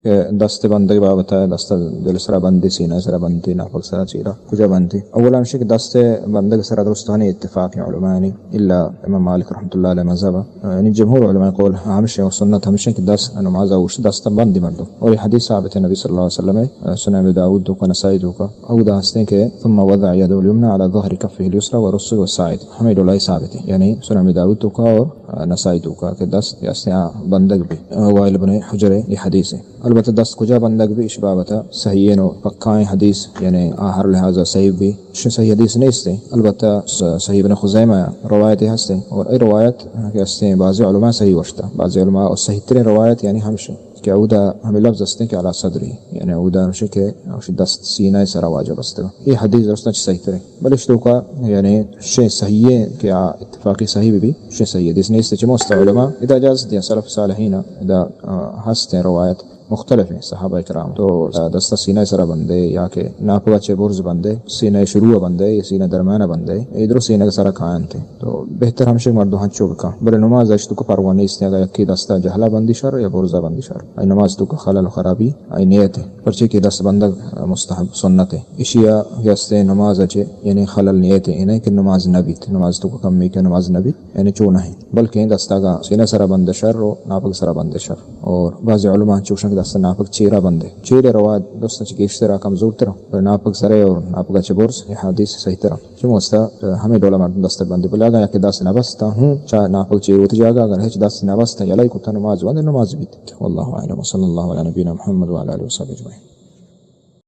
کہ دست بندگ بابت ءَ، دست دل سرا بندی، سینہ سرا بندی، ناپگ سرا چیرا، کجا بندی؟ اولا ہمشی کہ دست بندگ سرا درستانی اتفاق علماء نی، الا امام مالک رحمۃ اللہ علیہ مذہب ءَ، یعنی جمہور علماء قول ہمشی و سنت ہمشی کہ دست نماز اوش دست بندی مردم۔ اور یہ حدیث ثابت ہے نبی صلی اللہ علیہ وسلم ءِ، سنن ابی داؤد توکا، نسائی توکا، اودا ہستیں کہ ثم وضع يده اليمنى على ظهر كفه اليسرى والرسغ والساعد، ہمیں ڈولائی ثابت ہے، یعنی سنن ابی داؤد توکا اور نسائی توکا کہ دست یا ہستیں آ بندگ بی۔ وائل بن حجر ءِ یہ حدیث ہے۔ البتہ دست کجا بندگ بی، اش بابت ءَ صحیح و پکائیں حدیث، یعنی آ ہر لحاظ ءَ صحیح بی، اش صحیح حدیث نیست ہے۔ البتہ س-، صحیح ابن خزیمہ ءَ روایت ہستیں، اور اے روایت کہ ہستیں بعضی علماء صحیح وشتا، بعضی علماء اور صحیح ترین روایت یعنی ہمشی کہ اودا ہمیں لفظ ہستیں کہ علی صدری، یعنی اودا ہمشی کہ ہمشی دست سینہ سرا واجہ بستگا۔ یہ حدیث درستاں چہ صحیح ترین۔ بلے اش توکا یعنی شے صحیح ہے کہ آ اتفاقی صحیح بی، شے صحیح حدیث نیست۔ چہ مست علماء ادا اجازت دیا، سلف صالحین ادا، آ، ہستیں روایت مختلف ہیں صحابہ کرام۔ تو، آ، دستا سینہ سرا بندے یا کہ ناپگا چہ برز بندے، سینہ شروع بندے یا سینہ درمیان بندے، اے درو سینہ سرا کائنت۔ تو بہتر ہمشی مردم ہنچو بکا۔ بلے نماز اش توکا پرواہ نیست، اگر یکی دستا جہلا بندی شر یا برزا بندی شر۔ اے نماز توکا خلل و خرابی اے نیت ہے۔ پرچے کہ دست بندگ مستحب سنت ہے۔ اشیا کہ ہستیں نماز اچے، یعنی خلل نیت ہے، نہیں کہ نماز نہ بیت، نماز توکا کمی کہ نماز نہ بیت، یعنی چو نہیں۔ بلکہ دست اگا سینہ سرا بند شر و ناپگ سرا بند شر۔ اور بعض علماء چوشن کہ دست ناپگ چیرا بندے۔ چیرے روایت درستاں چہ گیشترا کمزور ترا۔ پر ناپگ سرے اور ناپگ چہ برز یہ حدیث صحیح ترا۔ چہ مست ہمیں ڈولا مردم دست بندی۔ بلے اگا یکی دست نہ بستا ہوں، چا ناپگ چیر وتی جاگا، اگر ہچ دست نہ بستا، یلئی کتا نماز وند نماز بیت۔ واللہ اعلم، وصلی اللہ علی نبینا محمد وعلی آلہ وصحبہ اجمعین۔